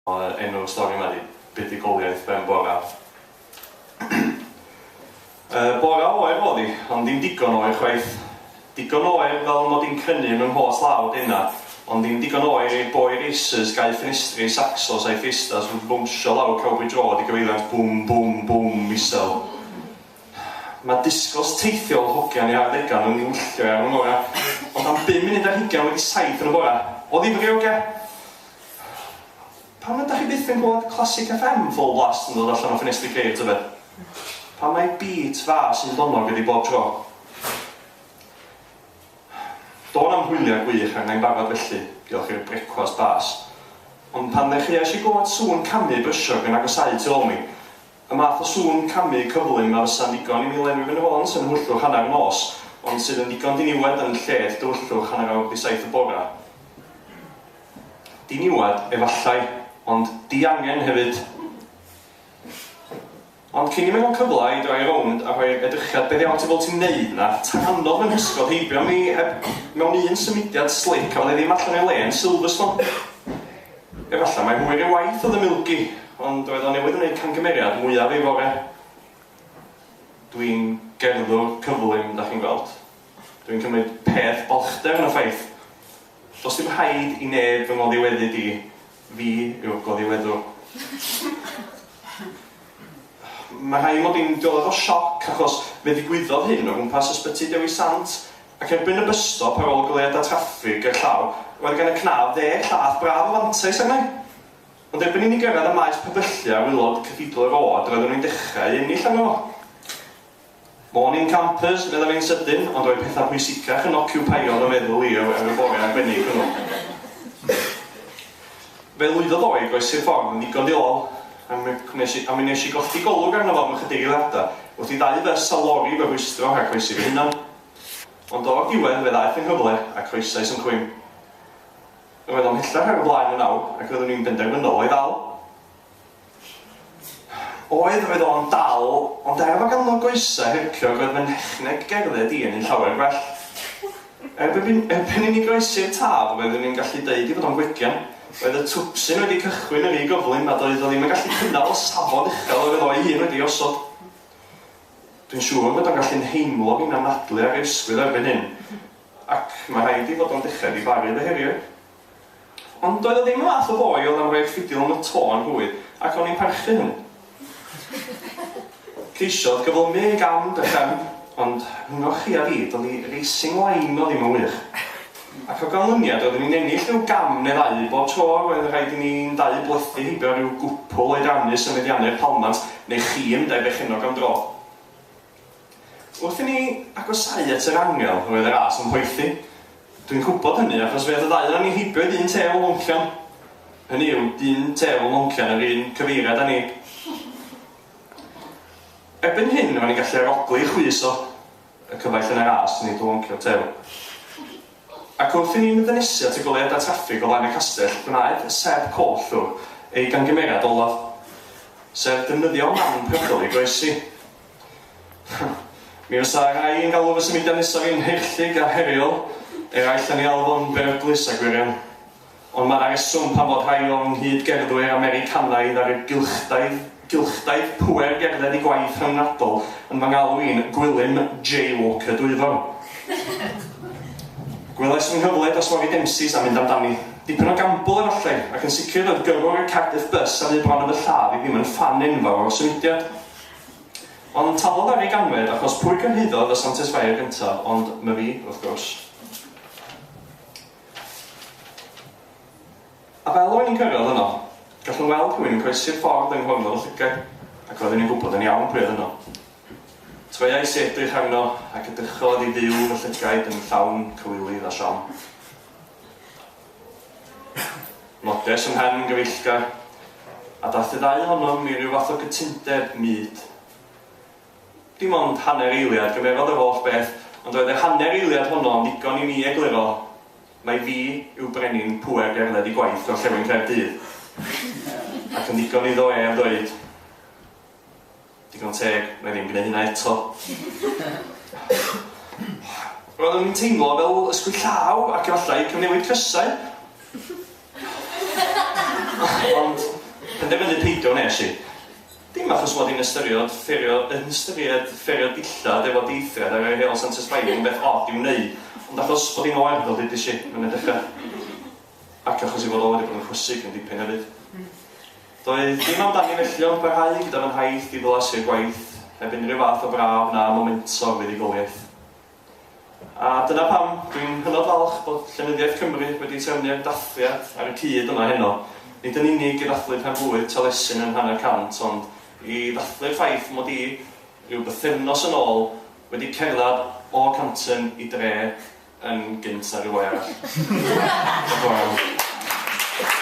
Enw'r stori yma ydi Buddugoliaeth Ben Bora. Yy, bora oer oedd hi, ond ddim digon oer chwaith. Digon oer fel mod i'n crynu yn fy nghôt law dena, ond ddim digon oer i'r boi racers gau ffenestri ei Saxos a'i Fiestas wrth fownsio lawr Cowbridge Road i gyfeiliant bwm bwm bwm isel. Mae disgos teithiol hogian ei arddegau yn ngwylltio i ar fy ngora, ond am bum munud ar hugain wedi saith yn y bora, o ddifri ogia! Pam ydach chi byth yn gweld Classic FM full blast yn dod allan o ffenestri ceir tybed? Pam mai beat fas un donnog ydi bob tro? Do 'na'm hwyliau gwych arnai'n barod felly, diolch i'r brecwast bas. Ond pan ddechreuais i glywed sŵn camu brysiog yn agosáu tu ôl mi, y math o sŵn camu cyflym a fysa'n ddigon i mi lenwi fy nhrons yn nhywyllwch hanner nos, ond sydd yn ddigon diniwed yn lled dywyllwch hanner awr wedi saith y bora. Diniwed, efallai, ond diangen hefyd. Ond cyn i mi gael cyfle i droi rownd a rhoi'r edrychiad 'be ddiawl ti fel ti'n neud 'na', taranodd fy nghysgod heibio mi heb mewn un symudiad slic a fyddai ddim allan o'i le yn Silverstone. Efallai mai hwyr ei waith oedd y milgi, ond roedd o newydd wneud camgymeriad mwyaf ei fore. Dwi'n gerddwr cyflym, dach chi'n gweld. Dwi'n cymryd peth balchder yn y ffaith. Does dim rhaid i neb fy ngoddiweddyd i, fi yw'r goddiweddwr. Mae rhaid mod i'n dioddef o sioc achos fe ddigwyddodd hyn o gwmpas Ysbyty Dewi Sant ac erbyn y bus stop ar ôl goleuadau traffig gerllaw roedd gan y cnaf ddeg llath braf o fantais arna i. Ond erbyn i ni gyrraedd y maes pebyllu ar waelod Cathedral Road roeddwn i'n dechrau ennill arno fo. Morning campers, medda fi'n sydyn, ond roedd pethau pwysicach yn ociwpaio fy meddwl i ar y bore arbennig hwnnw. Fe lwyddodd o i groesi'r ffordd yn ddigon diolch, a mi wnes i, a mi wnes i golli golwg arno fo am ychydig eiliadau, wrth i ddau fys a lori fy rhwystro rhag croesi fy hunan. Ond o'r diwedd fe ddaeth fy nghyfle, a croesais yn chwim. Roedd o 'mhellach ar y blaen yn awr, ac roeddwn i'n benderfynol o'i ddal. Oedd, roedd o'n dal, ond er fod ganddo goesau herciog roedd fy nhechneg gerdded i yn un llawer gwell. Erbyn erbyn i ni groesi'r Taf roeddwn i'n gallu deud ei fod o'n gwegian. Roedd y twpsyn wedi cychwyn yn rhy gyflym a doedd o ddim yn gallu cynnal y safon uchel yr oedd o'i hun wedi ei osod. Dwi'n siŵr fod o'n gallu nheimlo fi'n anadlu ar ei ysgwydd erbyn hyn, ac mae rhaid ei fod o'n dechrau difaru fy heriau. Ond doedd o ddim y math o foi oedd am roi'r ffidil yn y to yn rhwydd, ac o'n i'n parchu hynny. Ceisiodd gyflymu ei gam drachefn, ond rhyngoch chi a fi, doedd ei racing line o ddim yn wych. Ac o ganlyniad, roeddwn i'n ennill rhyw gam neu ddau bob tro roedd rhaid i ni'n dau blethu heibio rhyw gwpl oedrannus yn meddiannu'r palmant, neu chi ynde, berchennog am dro. Wrth i ni agosáu at yr angel, roedd y ras yn poethi. Dwi'n gwybod hynny achos fe ath y ddau onon ni heibio i ddyn tew loncian. Hynny yw, dyn tew loncian yr un cyfeiriad â ni. Erbyn hyn, ro'n i'n gallu arogli chwys o, y cyfaill yn y ras, nid y lonciwr tew. Ac wrth i ni ddynesu at y goleuadau traffig o flaen y castell, gwnaed Seb Coll ei gangymeriad olaf, sef defnyddio man perygl i groesi. Mi fysa rhai yn galw fy symudiad nesaf i'n haerllug a heriol, eraill yn ei alw fo'n beryglus a gwirion. Ond mae 'na reswm pam fod rhai o'n nghyd-gerddwyr Americanaidd ar y gylchdaith gylchdaith pŵer gerdded i gwaith rhyngwladol yn fy ngalw i'n Gwilym Jaywalker Dwyfor. Gwelais fy nghyfle dros Lori Dempsey's a mynd amdani. Dipyn o gambl efallai, ac yn sicr doedd gyrrwr y Cardiff Bus a fu bron yn fy lladd i ddim yn ffan enfawr o'r symudiad. Ond taflodd ar ei ganfed achos pwy gyrhaeddodd y Santes Fair gyntaf ond myfi, wrth gwrs. A fel o'n i'n cyrraedd yno, gallwn weld rhywun yn croesi'r ffordd yng nghornel y llygaid, ac roeddwn i'n gwybod yn iawn pwy oedd yno. Troiais i edrych arno, ac edrychodd i fyw fy llygaid yn llawn cywilydd a siom. Nodiais ym mhen yn gyfeillgar, a daeth y ddau ohonom i ryw fath o gytundeb mud. Dim ond hanner eiliad gymerodd yr holl beth, ond roedd yr hanner eiliad honno yn ddigon i mi egluro mai fi yw brenin pŵer gerdded i gwaith Gorllewin Caerdydd, ac yn ddigon iddo ef ddweud, Digon teg, wna i ddim gwneud hynna eto. Roeddwn i'n teimlo fel ysgwyd llaw ac efallai cyfnewid crysau. Ond... Penderfynu peidio wnes i. Dim achos mod i'n ystyried ffeirio yn ystyried ffeirio dillad efo dieithriad ar yr Heol Santes Fair yn beth od i'w wneud, ond achos bod hi'n oer, fel dudis i, yn y dechrau. Ac achos ei fod o wedi bod yn chwysu cryn dipyn hefyd. Doedd dim amdani felly ond parhau gyda fy nhaith ddiflas i'r gwaith, heb unrhyw fath o braf na momento o'r fuddugoliaeth. A dyna pam dwi'n hynod falch bod Llenyddiaeth Cymru wedi trefnu'r dathliad ar y cyd yma heno, nid yn unig i ddathlu pen-blwydd Taliesin yn hanner cant, ond i ddathlu'r ffaith mod i, rhyw bythefnos yn ôl, wedi cerdded o Canton i dre yn gynt na rhyw foi arall. Diolch yn fawr iawn.